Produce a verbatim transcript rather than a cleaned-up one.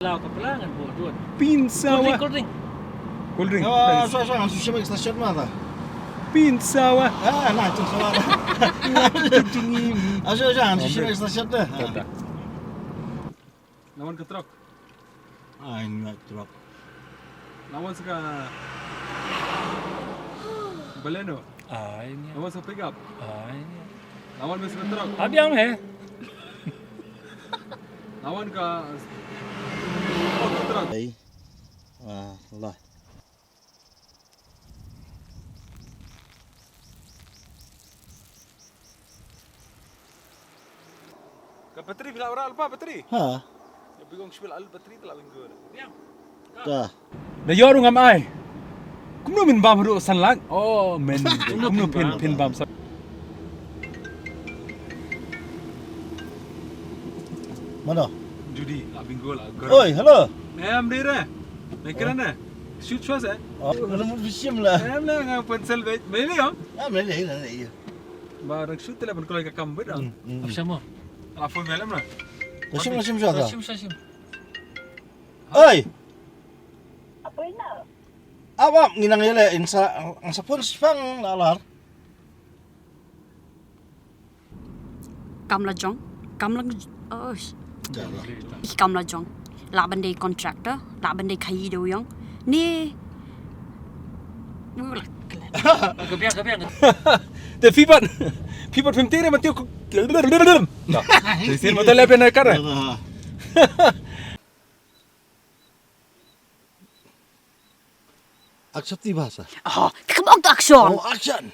Lao ka pla ngan buh dud. Pin sawa. Cold drink, cold drink. Cold drink. Ah, thanks. Sawa, sawa, ngan shu shim extra shot ma ta. Pin sawa. Ah, na, tu sawa. Jingim. Ah, sawa, sawa, ngan shu shim extra shot ta. Ta, ta. Lawan ka truck. Ai, nga truck. Lawan sa ka Baleno. Ai, nia. Lawan sa pick up. Ai, nia. Lawan sa ka truck. Abiang he. Lawan ka, oh, ka truck. Ai. Ah, lah. Ka battery phi la rah lypa battery? Ha. Ya, bigong shibit la battery te la wing go. Biang. Ka. Da ïoh ruh ngam ai. Kumno min bam ruh san lak? Oh, men. Kumno phin, phin bam san. Mano? Judi, la bingo la. Oi, hello. Em, dei re. Nai kren ne. Shoot shwa se. Oh, hello, mut bishim la. Em, na nga pencil bej. Mele yo? Ah, mele, mele yo. Ba rang shoot tele ban kloi ka kam bej. Hmm, hmm. Ap shamo. La phone mele mna. Shim, shim shwa ta. Shim, shim, shim. Oi. Apa ina? Ap, ap, ngi nang ïaleh, in sa, in sa phone shipang la lar. Kam la jong, kam la, oh, sh-, ih, kam la jong. Lah ban dei contractor, lah ban dei khaïi dewïong. Ni. Uh, lah, klet. Ka biang, ka biang. Te phi pat, phi pat phim tieng re, ban tieng ku. Te sin mo te le ben kar re. Action ti bhasa. Oh, te kam ong to action. Oh, action.